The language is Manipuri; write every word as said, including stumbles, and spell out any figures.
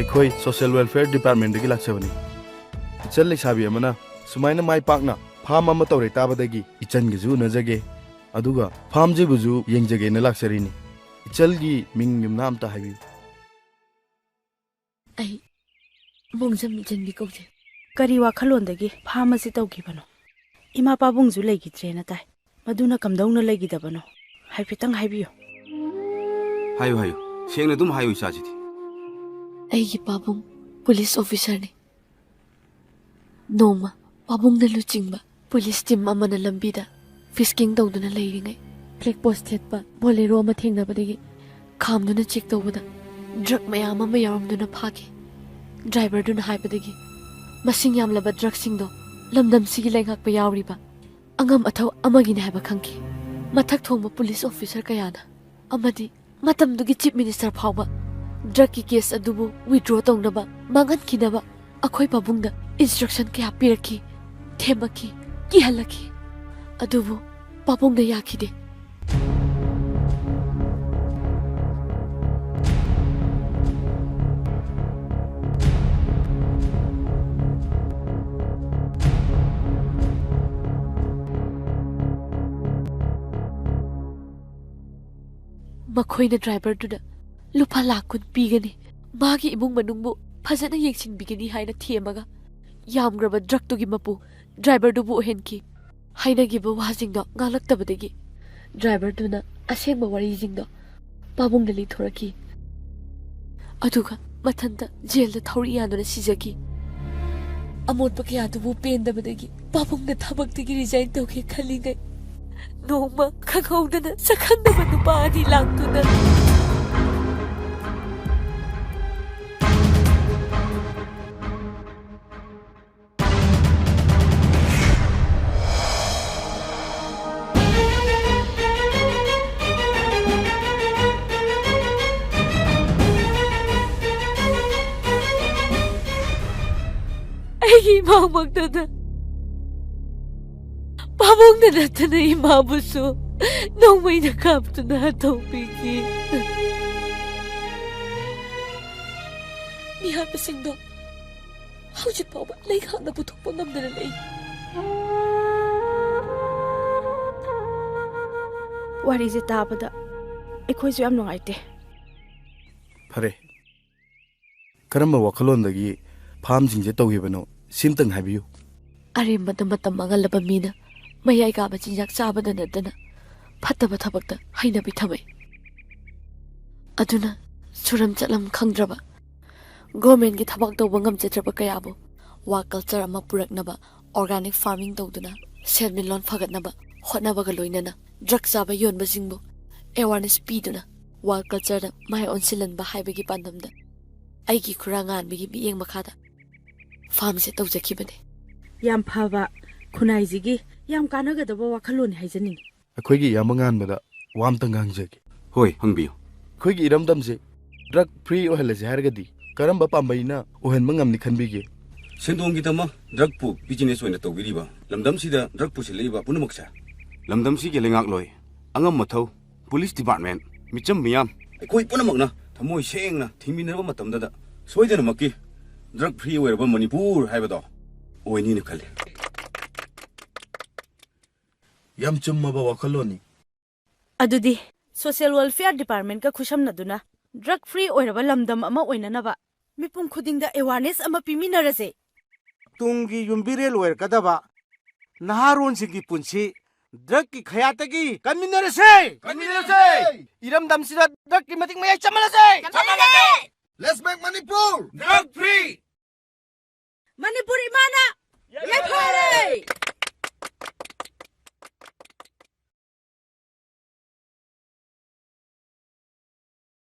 ꯑꯩꯈꯣꯏ Social Welfare Departmentꯇꯒꯤ ꯂꯥꯛꯆꯕꯅꯤ꯫ ꯏꯆꯜ ꯂꯩꯁꯥꯕꯤ ꯑꯃꯅ ꯁꯨꯃꯥꯏꯅ ꯃꯥꯏ ꯄꯥꯛꯅ farm ꯑꯃ ꯇꯧꯔꯦ ꯇꯥꯕꯗꯒꯤ ꯏꯆꯟꯒꯁꯨ ꯎꯅꯖꯒꯦ, ꯑꯗꯨꯒ farmꯁꯤꯕꯨꯁꯨ ꯌꯦꯡꯖꯒꯦꯅ ꯂꯥꯛꯆꯔꯤꯅꯤ꯫ ꯏꯆꯜꯒꯤ ꯃꯤꯡ ꯌꯨꯝꯅꯥꯝ ꯑꯝꯇ ꯍꯥꯏꯕꯤꯌꯨ꯫ ꯑꯩ ꯃꯣꯡꯖꯝ ꯏꯆꯟꯕꯤ ꯀꯧꯖꯩ꯫ ꯀꯔꯤ ꯋꯥꯈꯜꯂꯣꯟꯗꯒꯤ farm ꯑꯁꯤ ꯇꯧꯈꯤꯕꯅꯣ? ꯏꯃꯥ ꯄꯥꯕꯨꯡꯁꯨ ꯂꯩꯈꯤꯗ꯭ꯔꯦꯅ ꯇꯥꯏ꯫ ꯃꯗꯨꯅ ꯀꯝꯗꯧꯅ ꯂꯩꯈꯤꯗꯕꯅꯣ? ꯍꯥꯏꯐꯦꯠꯇꯪ ꯍꯥꯏꯕꯤꯌꯨ꯫ ꯍꯥꯏꯌꯨ, ꯍꯥꯏꯌꯨ꯫ ꯁꯦꯡꯅ ꯑꯗꯨꯝ ꯍꯥꯏꯌꯨ, ꯏꯆꯥꯁꯤꯗꯤ꯫ ꯑꯩꯒꯤ ꯄꯥꯕꯨꯡ police officerꯅꯤ꯫ ꯅꯣꯡꯃ ꯄꯥꯕꯨꯡꯅ ꯂꯨꯆꯤꯡꯕ police team ꯑꯃꯅ ꯂꯝꯕꯤꯗ frisking ꯇꯧꯗꯨꯅ ꯂꯩꯔꯤꯉꯩ, flag post ꯊꯦꯠꯄ Bolero ꯑꯃ ꯊꯦꯡꯅꯕꯗꯒꯤ ꯈꯥꯝꯗꯨꯅ check ꯇꯧꯕꯗ drug ꯃꯌꯥꯝ ꯑꯃ ꯌꯥꯎꯔꯝꯗꯨꯅ ꯐꯥꯈꯤ꯫ Driverꯗꯨꯅ ꯍꯥꯏꯕꯗꯒꯤ ꯃꯁꯤꯡ ꯌꯥꯝꯂꯕ drugꯁꯤꯡꯗꯣ ꯂꯝꯗꯝꯁꯤꯒꯤ ꯂꯩꯉꯥꯛꯄ ꯌꯥꯎꯔꯤꯕ ꯑꯉꯝ ꯑꯊꯧ ꯑꯃꯒꯤꯅꯤ ꯍꯥꯏꯕ ꯈꯪꯈꯤ꯫ ꯃꯊꯛ ꯊꯣꯡꯕ police officer ꯀꯌꯥꯅ ꯑꯃꯗꯤ ꯃꯇꯝꯗꯨꯒꯤ Chief Minister ꯐꯥꯎꯕ drugꯀꯤ case ꯑꯗꯨꯕꯨ withdraw ꯇꯧꯅꯕ, ꯃꯥꯡꯍꯟꯈꯤꯅꯕ ꯑꯩꯈꯣꯏ ꯄꯥꯕꯨꯡꯗ instruction ꯀꯌꯥ ꯄꯤꯔꯛꯈꯤ, ꯊꯦꯝꯃꯛꯈꯤ, ꯀꯤꯍꯜꯂꯛꯈꯤ꯫ ꯑꯗꯨꯕꯨ ꯄꯥꯕꯨꯡꯅ ꯌꯥꯈꯤꯗꯦ꯫ ꯃꯈꯣꯏꯅ driverꯗꯨꯗ ꯂꯨꯄꯥ ꯂꯥꯈ ꯀꯨꯟ ꯄꯤꯒꯅꯤ, ꯃꯥꯒꯤ ꯏꯃꯨꯡ ꯃꯅꯨꯡꯕꯨ ꯐꯖꯅ ꯌꯦꯡꯁꯤꯟꯕꯤꯒꯅꯤ ꯍꯥꯏꯅ ꯊꯦꯝꯃꯒ, ꯌꯥꯝꯈ꯭ꯔꯕ drugꯇꯨꯒꯤ ꯃꯄꯨ driverꯗꯨꯕꯨ ꯑꯣꯏꯍꯟꯈꯤ꯫ ꯍꯥꯏꯅꯈꯤꯕ ꯋꯥꯁꯤꯡꯗꯣ ꯉꯥꯡꯂꯛꯇꯕꯗꯒꯤ driverꯗꯨꯅ ꯑꯁꯦꯡꯕ ꯋꯥꯔꯤꯁꯤꯡꯗꯣ ꯄꯥꯕꯨꯡꯗ ꯂꯤꯊꯣꯔꯛꯈꯤ꯫ ꯑꯗꯨꯒ ꯃꯊꯟꯇ jailꯗ ꯊꯧꯔꯤ ꯌꯥꯟꯗꯨꯅ ꯁꯤꯖꯈꯤ꯫ ꯑꯃꯣꯠꯄ ꯀꯌꯥꯗꯨꯕꯨ ꯄꯦꯟꯗꯕꯗꯒꯤ ꯄꯥꯕꯨꯡꯅ ꯊꯕꯛꯇꯒꯤ resign ꯇꯧꯒꯦ ꯈꯜꯂꯤꯉꯩ, ꯅꯣꯡꯃ ꯈꯪꯍꯧꯗꯅ ꯁꯛꯈꯪꯗꯕ ꯅꯨꯄꯥ ꯑꯅꯤ ꯂꯥꯛꯇꯨꯅ ꯑꯩꯒꯤ ꯏꯃꯥꯃꯛꯇꯗ ꯄꯥꯕꯨꯡꯗ ꯅꯠꯇꯅ ꯏꯃꯥꯕꯨꯁꯨ ꯅꯣꯡꯃꯩꯅ ꯀꯥꯞꯇꯨꯅ ꯍꯥꯠꯇꯣꯛꯄꯤꯈꯤ꯫ ꯃꯤꯍꯥꯠꯄꯁꯤꯡꯗꯣ ꯍꯧꯖꯤꯛ ꯐꯥꯎꯕ ꯂꯩꯉꯥꯛꯅ ꯄꯨꯊꯣꯛꯄ ꯉꯝꯗꯅ ꯂꯩ꯫ ꯋꯥꯔꯤꯁꯦ ꯇꯥꯕꯗ ꯑꯩꯈꯣꯏꯁꯨ ꯌꯥꯝ ꯅꯨꯡꯉꯥꯏꯇꯦ꯫ ꯐꯔꯦ, ꯀꯔꯝꯕ ꯋꯥꯈꯜꯂꯣꯟꯗꯒꯤ ꯐꯥꯝꯁꯤꯡꯁꯦ ꯇꯧꯈꯤꯕꯅꯣ, ꯁꯤꯝꯇꯪ ꯍꯥꯏꯕꯤꯌꯨ꯫ ꯑꯔꯦꯝꯕꯗ ꯃꯇꯝ ꯃꯥꯡꯍꯜꯂꯕ ꯃꯤꯅ ꯃꯌꯥꯏ ꯀꯥꯕ ꯆꯤꯟꯖꯥꯛ ꯆꯥꯕꯗ ꯅꯠꯇꯅ ꯐꯠꯇꯕ ꯊꯕꯛꯇ ꯍꯩꯅꯕꯤ ꯊꯝꯃꯦ꯫ ꯑꯗꯨꯅ ꯁꯨꯔꯝ ꯆꯠꯂꯝ ꯈꯪꯗ꯭ꯔꯕ ꯒꯣꯔꯃꯦꯟꯒꯤ ꯊꯕꯛ ꯇꯧꯕ ꯉꯝꯖꯗ꯭ꯔꯕ ꯀꯌꯥꯕꯨ ꯋꯥ ꯀꯜꯆꯔ ꯑꯃ ꯄꯨꯔꯛꯅꯕ ꯑꯣꯔꯒꯥꯅꯤꯛ ꯐꯥꯔꯃꯤꯡ ꯇꯧꯗꯨꯅ ꯁꯦꯟꯃꯤꯠꯂꯣꯟ ꯐꯒꯠꯅꯕ ꯍꯣꯠꯅꯕꯒ ꯂꯣꯏꯅꯅ ꯗ꯭ꯔꯒ ꯆꯥꯕ ꯌꯣꯟꯕꯁꯤꯡꯕꯨ ꯑꯦꯋꯥꯔꯅꯦꯁ ꯄꯤꯗꯨꯅ ꯋꯥ ꯀꯜꯆꯔꯗ ꯃꯥꯏ ꯑꯣꯟꯁꯤꯜꯍꯟꯕ ꯍꯥꯏꯕꯒꯤ ꯄꯥꯟꯗꯝꯗ ꯑꯩꯒꯤ ꯈꯨꯔꯥ ꯉꯥꯟꯕꯒꯤ ꯃꯤꯠꯌꯦꯡ ꯃꯈꯥꯗ ꯐꯥꯔꯝꯁꯦ ꯇꯧꯖꯈꯤꯕꯅꯤ꯫ ꯌꯥꯝ ꯐꯕ ꯈꯨꯟꯅꯥꯏꯁꯤꯒꯤ ꯌꯥꯝ ꯀꯥꯟꯅꯒꯗꯕ ꯋꯥꯈꯜꯂꯣꯟꯅꯤ ꯍꯥꯏꯖꯅꯤꯡꯉꯤ꯫ ꯑꯩꯈꯣꯏꯒꯤ ꯏꯌꯥꯝꯕ ꯉꯥꯟꯕꯗ ꯋꯥ ꯑꯝꯇꯪ ꯉꯥꯡꯖꯒꯦ꯫ ꯍꯣꯏ, ꯍꯪꯕꯤꯌꯨ꯫ ꯑꯩꯈꯣꯏꯒꯤ ꯏꯔꯝꯗꯝꯁꯦ ꯗ꯭ꯔꯒ ꯐ꯭ꯔꯤ ꯑꯣꯏꯍꯜꯂꯁꯦ ꯍꯥꯏꯔꯒꯗꯤ ꯀꯔꯝꯕ ꯄꯥꯝꯕꯩꯅ ꯑꯣꯏꯍꯟꯕ ꯉꯝꯅꯤ ꯈꯟꯕꯤꯒꯦ? ꯁꯦꯟꯗꯣꯡꯒꯤꯗꯃꯛ ꯗ꯭ꯔꯒꯄꯨ ꯕꯤꯖꯤꯅꯦꯁ ꯑꯣꯏꯅ ꯇꯧꯕꯤꯔꯤꯕ ꯂꯝꯗꯝꯁꯤꯗ ꯗ꯭ꯔꯒ ꯄꯨꯁꯤꯜꯂꯛꯏꯕ ꯄꯨꯝꯅꯃꯛꯁꯦ? ꯂꯝꯗꯝꯁꯤꯒꯤ ꯂꯩꯉꯥꯛꯂꯣꯏ, ꯑꯉꯝ ꯃꯊꯧ, ꯄꯨꯂꯤꯁ ꯗꯤꯄꯥꯔꯠꯃꯦꯟ, ꯃꯤꯆꯝ ꯃꯤꯌꯥꯝ, ꯑꯩꯈꯣꯏ ꯄꯨꯝꯅꯃꯛꯅ ꯊꯃꯣꯏ ꯁꯦꯡꯅ ꯊꯤꯡꯃꯤꯟꯅꯔꯕ ꯃꯇꯝꯗꯗ ꯁꯣꯏꯗꯅꯃꯛꯀꯤ ꯗ꯭ꯔꯒ ꯐ꯭ꯔꯤ ꯑꯣꯏꯔꯕ ꯃꯅꯤꯄꯨꯔ ꯍꯥꯏꯕꯗꯣ ꯑꯣꯏꯅꯤꯅ ꯈꯜꯂꯤ꯫ ꯌꯥꯝ ꯆꯨꯝꯃꯕ ꯋꯥꯈꯜꯂꯣꯟꯅꯤ꯫ ꯑꯗꯨꯗꯤ ꯁꯣꯁꯤꯌꯦꯜ ꯋꯦꯜꯐꯤꯌꯔ ꯗꯤꯄꯥꯔꯠꯃꯦꯟꯠꯀ ꯈꯨꯠꯁꯝꯅꯗꯨꯅ ꯗ꯭ꯔꯒ ꯐ꯭ꯔꯤ ꯑꯣꯏꯔꯕ ꯂꯝꯗꯝ ꯑꯃ ꯑꯣꯏꯅꯅꯕ ꯃꯤꯄꯨꯝ ꯈꯨꯗꯤꯡꯗ ꯑꯦꯋꯥꯔꯅꯦꯁ ꯑꯃ ꯄꯤꯃꯤꯟꯅꯔꯁꯦ꯫ ꯇꯨꯡꯒꯤ ꯌꯨꯝꯕꯤꯔꯦꯜ ꯑꯣꯏꯔꯛꯀꯗꯕ ꯅꯍꯥꯔꯣꯟꯁꯤꯡꯒꯤ ꯄꯨꯟꯁꯤ ꯗ꯭ꯔꯒꯀꯤ ꯈꯌꯥꯠꯇꯒꯤ ꯀꯟꯃꯤꯟꯅꯔꯁꯦ! ꯀꯟꯃꯤꯟꯅꯔꯁꯦ! ꯏꯔꯝꯗꯝꯁꯤꯗ ꯗ꯭ꯔꯒꯀꯤ ꯃꯇꯤꯛ ꯃꯌꯥꯏ ꯆꯝꯍꯜꯂꯁꯦ! ꯆꯝꯍꯜꯂꯁꯦ!